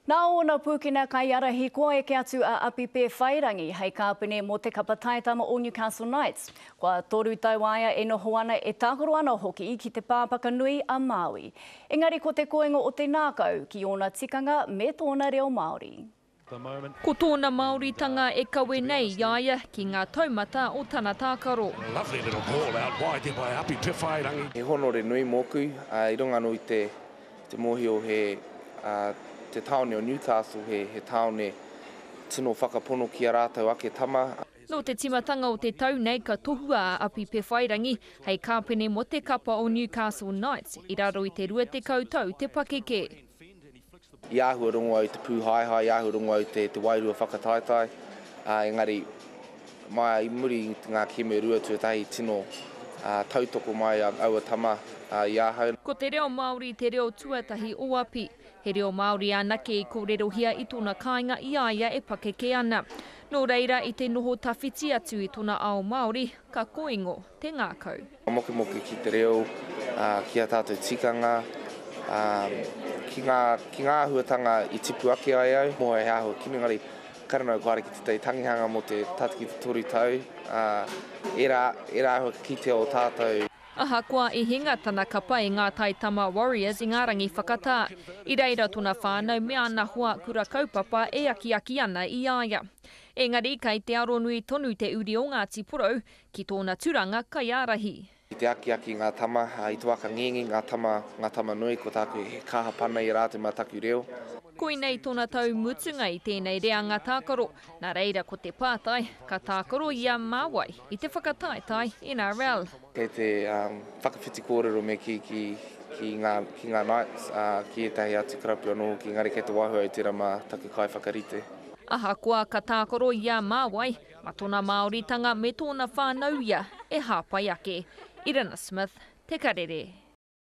Nā ōna pūkena kaiārahi kua eke atu a Api Pēwhairangi hei kāpene mō te kapa taitama o Newcastle Knights. Kua toru tau a ia e noho ana, e tākaro ana hoki ki te pāpaka nui a Māui. Engari ko te koingo o te nākau, ki ōna tikanga me tōna reo Māori. Ko tōna Māoritanga e kawe nei i a ia ki ngā taumata o tana tākaro. He honore nui mōku, i runga anō i te Te mōhio he, te tāone o Newcastle he, he tāone tino whakapono ki a rātou ake tama. Nō te timatanga o te tau nei ka tohua a Api Pewhairangi hei kāpene mō te kapa o Newcastle Knights i raro i te 20 tau te pakeke. I āhua rongo au i te pūhaehae, i āhua rongo au te, te wairua whakataetae, ā, engari, mai i muri i ngā kēmu e rua tuatahi tino tautoko mai aua tama i ahau. Ko te reo Māori te reo tuatahi o Api. He reo Māori anake i kōrerohia i tōna kāinga i a ia e pakeke ana. Nō reira, i te noho tawhiti atu i tōna ao Māori, ka kōingo te ngākau. Mokemoke ki te reo, ki a tātou tikanga, ki ngā, ki ngā āhuatanga i tipu ake ai au. Moe he āhua kino, engari kāre au kāre ki tētahi tangihanga mō te tata ki te toru tau, ā, ērā, ērā āhua ka kitea o tātou. Ahakoa i hinga tana kapa i ngā taitama Warriors i ngā rangi whakatā, i reira tona whānau me ana hoa kura kaupapa e akiaki ana i a ia. Engari kei te aronui tonu te uri o Ngāti Porou Ki tōna turanga kaiārahi. I te akiaki ngā tama, i te whakangīngī ngā tama, ngā tama nui, ko tāku he kaha pana i a rātou mā taku reo. Koinei tōna tau mutunga i tēnei reanga tākaro, nā reira ko te pātai, ka tākaro ia mā wai i te whakataetae NRL? Kei te whakawhiti kōrero me kī ki, ki ngā, ki ngā Knights, ki ētahi atu karapu anō hoki, engari kei te waiho au tērā mā taku kaiwhakarite. Ahakoa ka tākaro ia mā wai, Ma tona Maoritanga me tona whanau ia e hapai ake. Irina Smith, Te Karere.